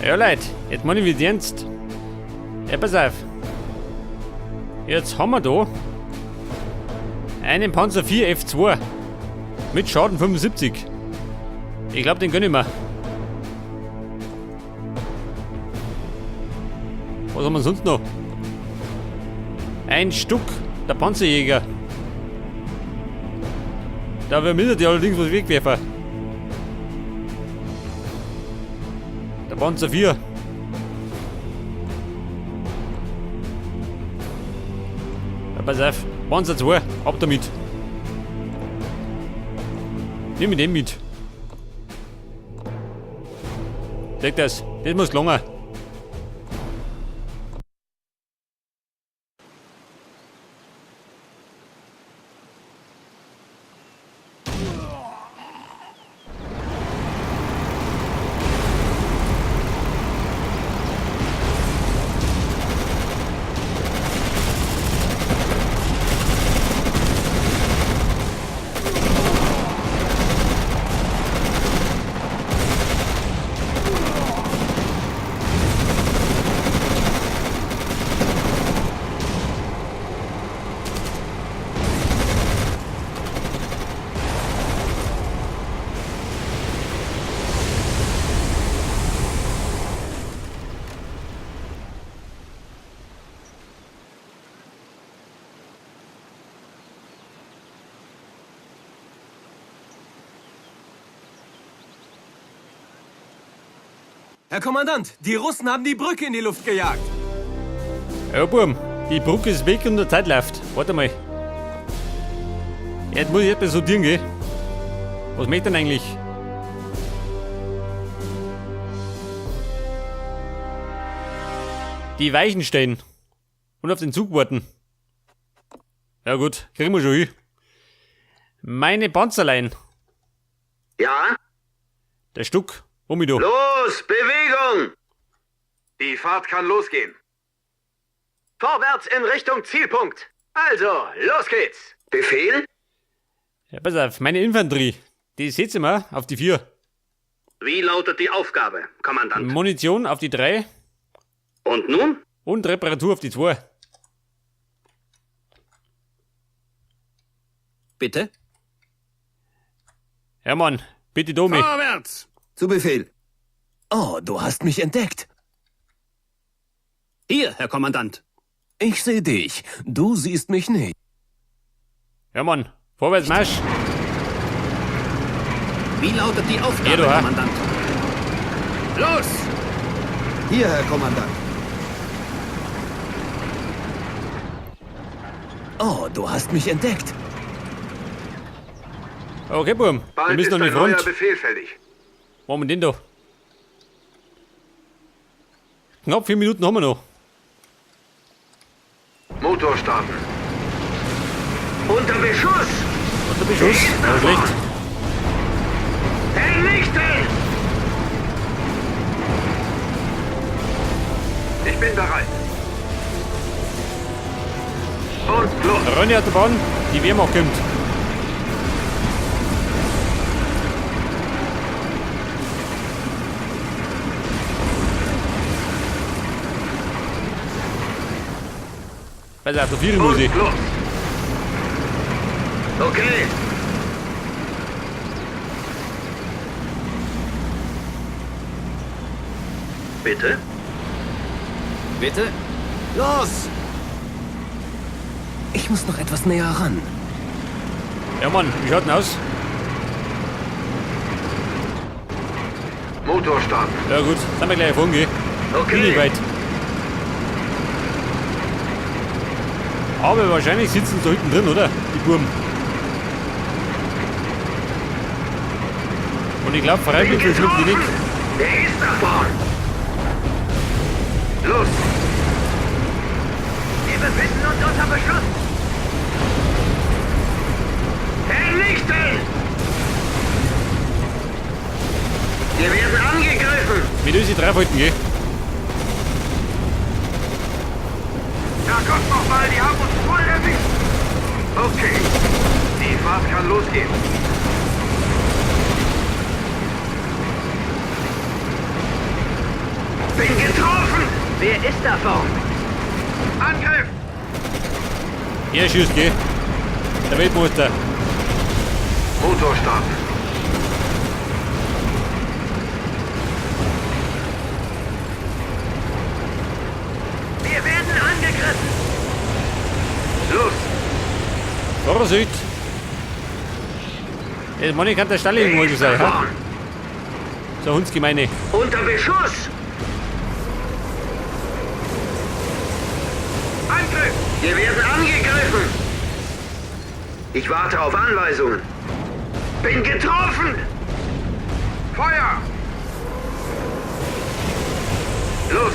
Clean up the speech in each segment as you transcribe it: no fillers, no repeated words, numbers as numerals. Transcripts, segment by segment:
Ja, Leute, jetzt meine ich wieder ernst. Ja, pass auf. Jetzt haben wir da einen Panzer 4 F2 mit Schaden 75. Ich glaube, den gönn ich mir. Was haben wir sonst noch? Ein Stück, der Panzerjäger. Da wir die allerdings was wegwerfen. Der Panzer 4. Ja, pass auf, Panzer 2, ab damit. Nimm den mit. Seht das, das muss gelungen. Herr Kommandant, die Russen haben die Brücke in die Luft gejagt. Ja, Burm, die Brücke ist weg und der Zeit läuft. Warte mal. Jetzt muss ich etwas sortieren gehen. Was möchte denn eigentlich? Die Weichen stellen. Und auf den Zug warten. Ja gut, kriegen wir schon hin. Meine Panzerlein. Ja? Der Stuck. Um mich da. Los, Bewegung! Die Fahrt kann losgehen. Vorwärts in Richtung Zielpunkt. Also, los geht's. Befehl? Ja, pass auf, meine Infanterie. Die setzen wir auf die 4. Wie lautet die Aufgabe, Kommandant? Munition auf die 3. Und nun? Und Reparatur auf die 2. Bitte? Ja, Mann, bitte Domi. Vorwärts! Zu Befehl. Oh, du hast mich entdeckt. Hier, Herr Kommandant. Ich sehe dich. Du siehst mich nicht. Ja, Mann, vorwärts Marsch. Wie lautet die Aufgabe, Hier, du, ha? Kommandant? Los! Hier, Herr Kommandant. Oh, du hast mich entdeckt. Okay, Burm, wir Bald müssen ist noch ein nicht neuer rund. Befehl fällig. Wo haben wir den da? Knapp 4 Minuten haben wir noch. Motor starten. Unter Beschuss! Unter Beschuss. Ja, schlecht. Vernichten! Ich bin bereit. Und los. Rönni hat der Bahn, die Wehrmacht kommt. Pass auf, der Vierer muss ich. Und los. Okay. Bitte? Bitte? Los! Ich muss noch etwas näher ran. Ja, Mann, wie schaut denn aus? Motor starten. Ja gut, sind wir gleich vorn, gell? Okay. Bin nicht weit. Aber wahrscheinlich sitzen sie da hinten drin, oder? Die Burm. Und ich glaube, freiwillig verschlucken die nicht. Der ist da vorn! Los. Wir befinden uns unter Beschuss! Vernichten! Wir werden angegriffen! Mit uns draufhalten, gell? Herrgott nochmal, die haben uns voll erwischt. Okay. Die Fahrt kann losgehen. Wer ist da vorn? Angriff! Er schießt, gell? Der Weltmeister. Motor starten. Wir werden angegriffen. Los! Vorsicht! Jetzt meine kann der Stall irgendwo sein, ha? So Hundsgemeine. Unter Beschuss. Angriff! Wir werden angegriffen. Ich warte auf Anweisungen. Bin getroffen. Feuer! Los!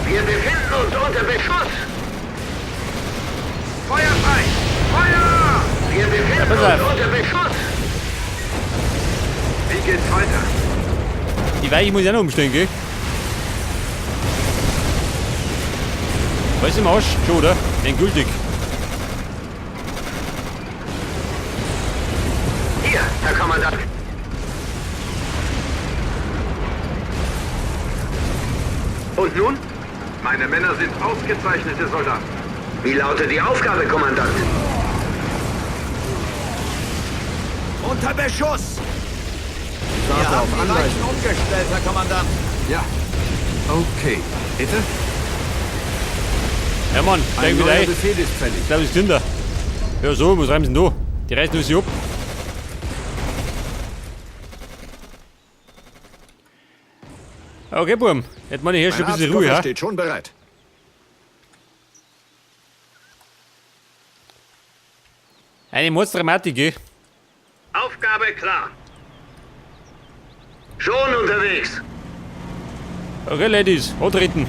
Wir befinden uns unter Beschuss. Feuer frei! Feuer! Wir befinden pass uns auf. unter Beschuss. Wie geht's weiter? Die Weiche muss ich auch noch umstellen, gell? Alles im Arsch, schon, oder? Endgültig. Hier, Herr Kommandant. Und nun? Meine Männer sind ausgezeichnete Soldaten. Wie lautet die Aufgabe, Kommandant? Unter Beschuss! Wir haben die Weichen umgestellt, Herr Kommandant. Ja. Okay. Bitte? Ja, Mann, steig Ein wieder neuer ein. Befehl ist fällig. Ich glaube, das sind da. Ja, so, was reimen sie denn da? Die reißen nur sich ab. Okay, Burm. Jetzt meine ich hier schon ein bisschen Ruhe, ha? steht schon bereit. Eine Mordsdramatik, gell? Aufgabe klar. Schon unterwegs. Okay, Ladies, antreten.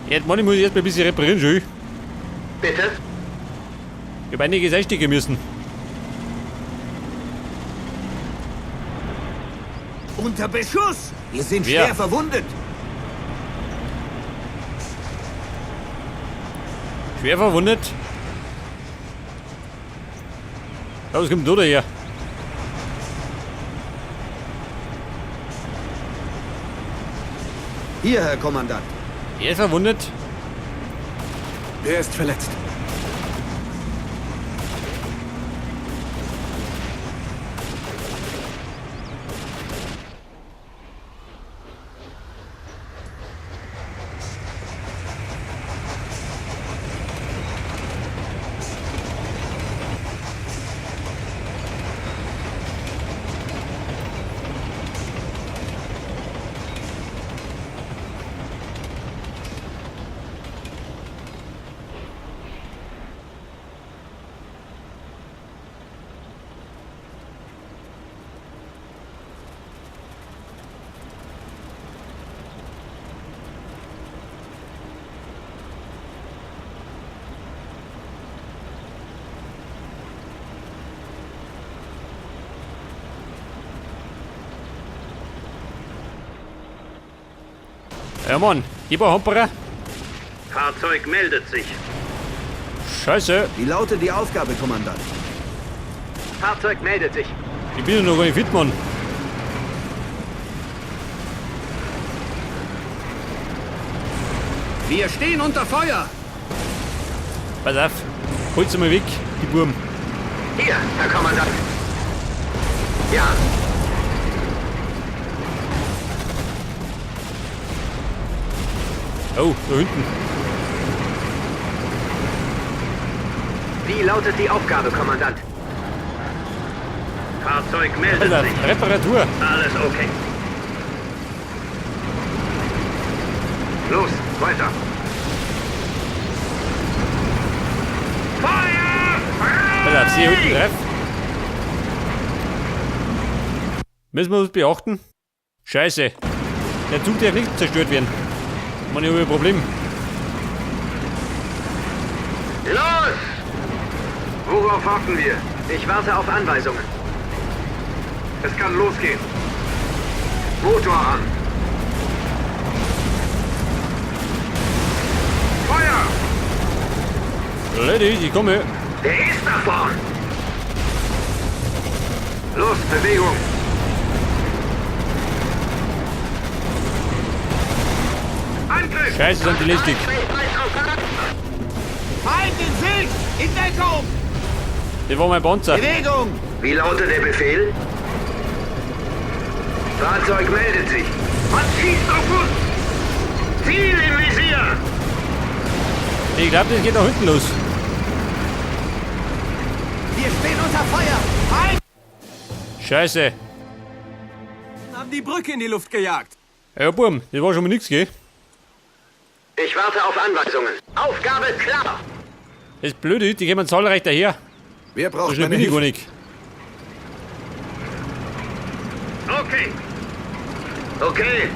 Jetzt meine ich, muss ich erst mal ein bisschen reparieren, schon. Bitte? Ich hab einiges einstecken müssen. Unter Beschuss! Wir sind Wer? schwer verwundet. Schwer verwundet. Ja, was kommt da daher? Hier, Herr Kommandant. Er ist verwundet. Wer ist verletzt? Ja, Mann. Die paar Hamperer. Fahrzeug meldet sich. Scheiße. Wie lautet die Aufgabe, Kommandant? Fahrzeug meldet sich. Ich bin ja noch gar nicht fit, Mann. Wir stehen unter Feuer. Pass auf. Hol's mal weg, die Burm. Hier, Herr Kommandant. Ja. Oh, da hinten. Wie lautet die Aufgabe, Kommandant? Fahrzeug meldet Pass auf. sich. Reparatur. Alles okay. Los, weiter! Feuer! Pass auf, sie holt den Treff. Müssen wir uns beachten? Scheiße. Der Zug darf nicht zerstört werden. Man, ich habe ein Problem. Los! Worauf warten wir? Ich warte auf Anweisungen. Es kann losgehen. Motor an. Feuer! Ladies, ich komme. Wer ist da vorn? Los, Bewegung! Angriff! Scheiße, sind die lästig. Feind in Sicht! In Deckung! Das war mein Panzer. Bewegung! Wie lautet der Befehl? Fahrzeug meldet sich. Man schießt auf uns! Ziel im Visier! Ich glaube, das geht nach hinten los. Wir stehen unter Feuer! Feind! Scheiße. Haben die Brücke in die Luft gejagt. Ja, Burm, das war schon mal nix, gell? Ich warte auf Anweisungen. Aufgabe klar! Das Blöde ist, die kommen zahlreich daher. Wer So braucht schnell meine bin ich gar Hilfe? nicht. Okay. Okay.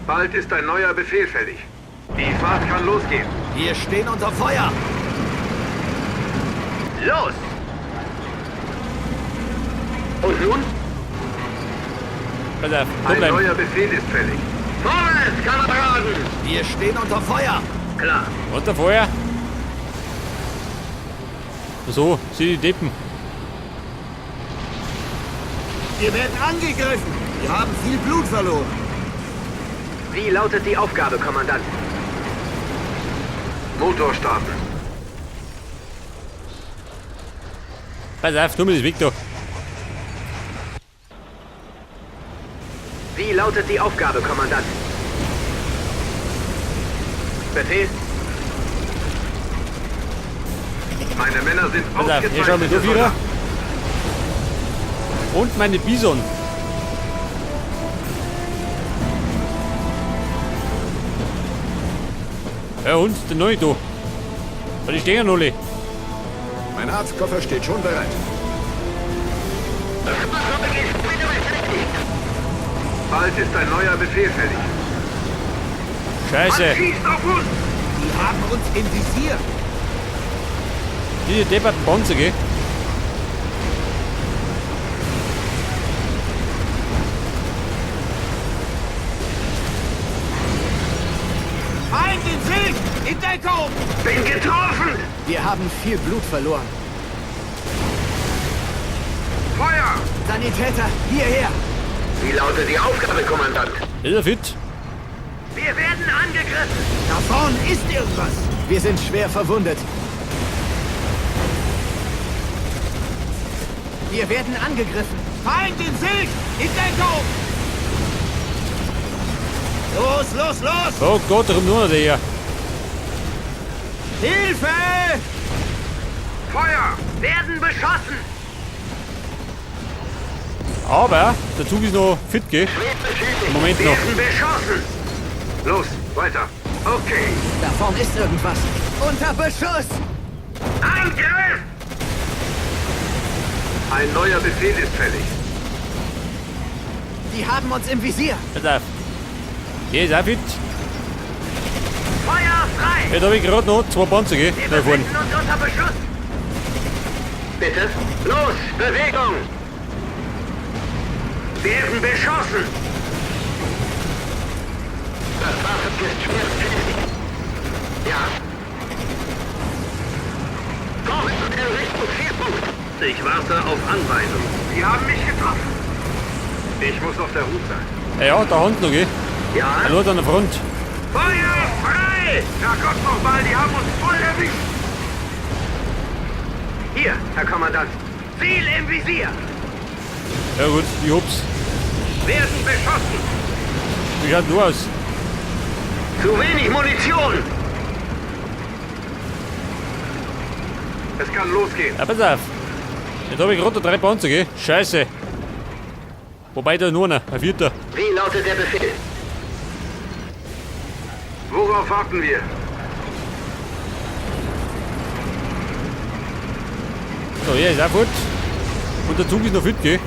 Bald ist ein neuer Befehl fällig. Die Fahrt kann losgehen. Wir stehen unter Feuer! Los! Und nun? Pass auf, da Ein bleiben. neuer Befehl ist fällig. Vorwärts, Kameraden! Wir stehen unter Feuer! Klar. Unter Feuer. So, sind die Deppen. Wir werden angegriffen! Wir haben viel Blut verloren! Wie lautet die Aufgabe, Kommandant? Motor starten. Pass auf, tu mir das weg da. Wie lautet die Aufgabe, Kommandant? Befehl? Meine Männer sind Pass auf, hier schauen wir ausgezeichnete da wieder. Und meine Bison. Ja, und den neuen da. Weil die stehen ja noch alle. Mein Arztkoffer steht schon bereit. Bald ist ein neuer Befehl fällig. Scheiße. Man schießt auf uns! Die haben uns im Visier! Diese depperten Panzer, gell? Feind in Sicht! In Deckung! Bin getroffen! Wir haben viel Blut verloren. Feuer! Sanitäter, hierher! Wie lautet die Aufgabe, Kommandant? Ist er fit? Wir werden angegriffen! Da vorn ist irgendwas! Wir sind schwer verwundet. Wir werden angegriffen. Feind in Sicht! In Deckung! Los, los, los! Oh Gott, da kommt nur noch der her. Hilfe! Feuer! Werden beschossen! Aber der Zug ist noch fit, gell? Schwer Im Moment noch. Werden beschossen! Los, weiter. Okay. Da vorn ist irgendwas. Unter Beschuss! Angriff! Ein neuer Befehl ist fällig. Die haben uns im Visier. Pass auf. Der ist auch fit. Feuer frei! Ja, da hab ich gerade noch zwei Panzer, gell? Wir Da vorne. befinden uns unter Beschuss! Bitte? Los, Bewegung! Werden beschossen! Das Fahrzeug ist schwer beschädigt. Ja. Vorwärts in Richtung Zielpunkt. Ich warte auf Anweisung. Sie haben mich getroffen. Ich muss auf der Hut sein. Ja, ja, da unten noch, gell? Ja? Nur an der Front. Feuer frei! Herrgott nochmal, die haben uns voll erwischt. Hier, Herr Kommandant. Ziel im Visier! Ja gut, ich hab's. Werden beschossen. Wie schaut denn du aus? Zu wenig Munition! Es kann losgehen. Ja, pass auf. Jetzt hab ich gerade drei Panzer, gell? Scheiße. Wobei da nur einer, ein vierter. Wie lautet der Befehl? Worauf warten wir? So, ja, ist auch gut. Und der Zug ist noch fit, gell?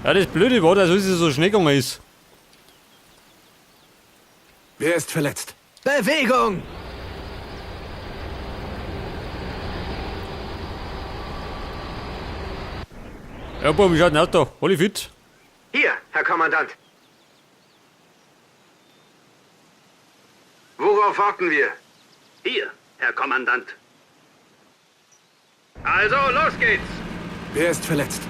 Ja, das Blöde war, dass es so schnell gegangen ist. Wer ist verletzt? Bewegung! Ja, boah, wie schaut denn aus da? Alle fit? Hier, Herr Kommandant. Worauf warten wir? Hier, Kommandant. Also, los geht's. Wer ist verletzt?